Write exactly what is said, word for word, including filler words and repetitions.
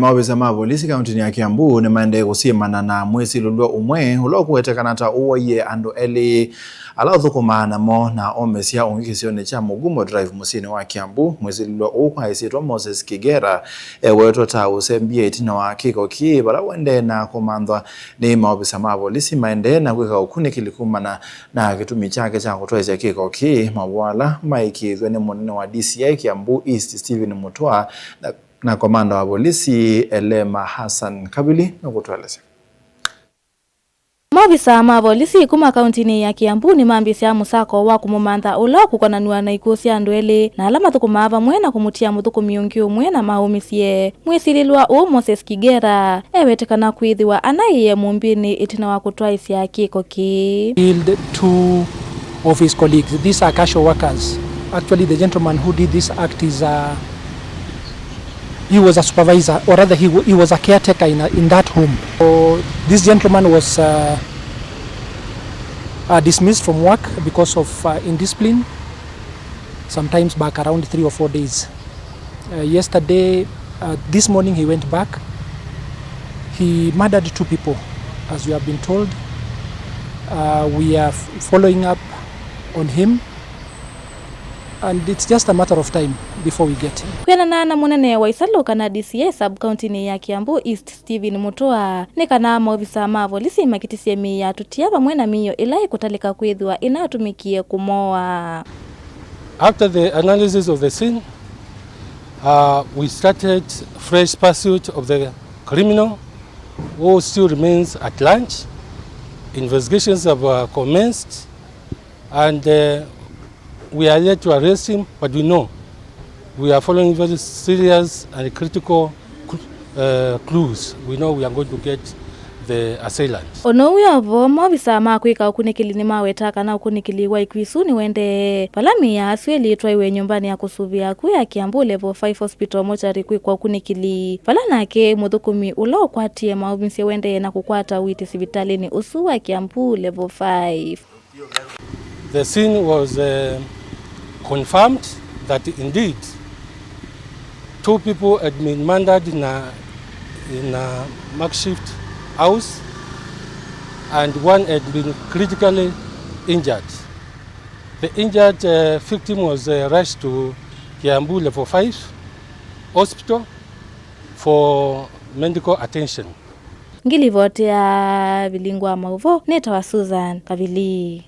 Maovisa ma volisi kauntinĩ ya Kiambu nĩmaendee kũsyĩmana na mwĩsilĩlw'a ũmwe ũla ũkũwetekana ta ũwaie andũ elĩ ala ũthũkũmaa namo na omesya ũngĩ kĩsionĩ kya Mugumo Drive mũsyĩnĩ wa Kiambu. Mwĩsilĩlw'a ũũ kwa ĩsyĩtwa Moses Kigera ewetwa ta ũsembie ĩtina wa kĩko kĩĩ vala ũendee na kũmanthwa nĩ maovisa ma volisi maendee na kwĩka ũkunĩkĩli kumana na kĩtumi kyake kya kũtwaĩsya kĩko kĩĩ. Maũvoo ala maĩkĩĩthw'e nĩ mũnene wa D C I Kiambu East Stephen Mutua na, na komanda wa volisi Elema Hassan Kabili nũkũtũelesya. Maovisa ma volisi kuma kauntinĩ ya Kiambu nĩmambĩsya mũsako wa kũmũmantha ũla ũkũkonanw'a na ikw'ũ sya andũ elĩ na ala mathũkũmaa vamwe na kũmũtia mũthũkũmi ũngĩ ũmwe na maũmĩsye. Mwĩsilĩlw'a ũũ Moses Kigera ewetekana kwĩthĩwa anaĩe mũmbĩnĩ ĩtina wa kũtwaĩsya kĩko kĩĩ. Killed two of his colleagues. These are casual workers. Actually, the gentleman who did this act is a, he was a supervisor, or rather, he, wa- he was a caretaker in, a, in that home. So this gentleman was uh, uh, dismissed from work because of uh, indiscipline, sometimes back around three or four days. Uh, yesterday, uh, this morning he went back. He murdered two people, as you have been told. Uh, we are f- following up on him, and it's just a matter of time before we get him. Kwĩanana na mũnene wa isalũ kana D C I sub kauntinĩ ya Kiambu East Stephen Mutua, nĩ kana maovisa ma volisi makĩtĩsye mĩĩ ya tũtia vamwe na mĩio ĩla ĩkũtalĩka kwĩthĩwa ĩnatũmĩkie kũmoa. After the analysis of the scene, uh, we started fresh pursuit of the criminal who still remains at large. Investigations have uh, commenced and uh, we are yet to arrest him, but we know we are following very serious and critical cl- uh, clues. We know we are going to get the assailant. Ono wĩ o vo, maovisa ma kwĩka ũkunĩkĩli nĩmawetaa kana ũkunĩkĩli wa ikw'ũ isu nĩwendee, vala mĩĩ ya asu elĩ ĩtwaiwe nyũmbanĩ ya kũsũvĩa akw'ũ ya Kiambu Level five Hospital mortuary kwĩkwa ũkunĩkĩli, vala nake mũthũkũmi ũla ũkwatie maũmĩsye wendee na kũkwata ũiiti sivitalĩnĩ ũsu wa Kiambu Level five. The scene was uh, confirmed that indeed two people had been murdered in a, in a makeshift house and one had been critically injured. The injured uh, victim was uh, rushed to Kiambu Level five Hospital for medical attention. Ngĩlivotea Vilingu wa Maũvoo, nĩtawa Susan Kavili.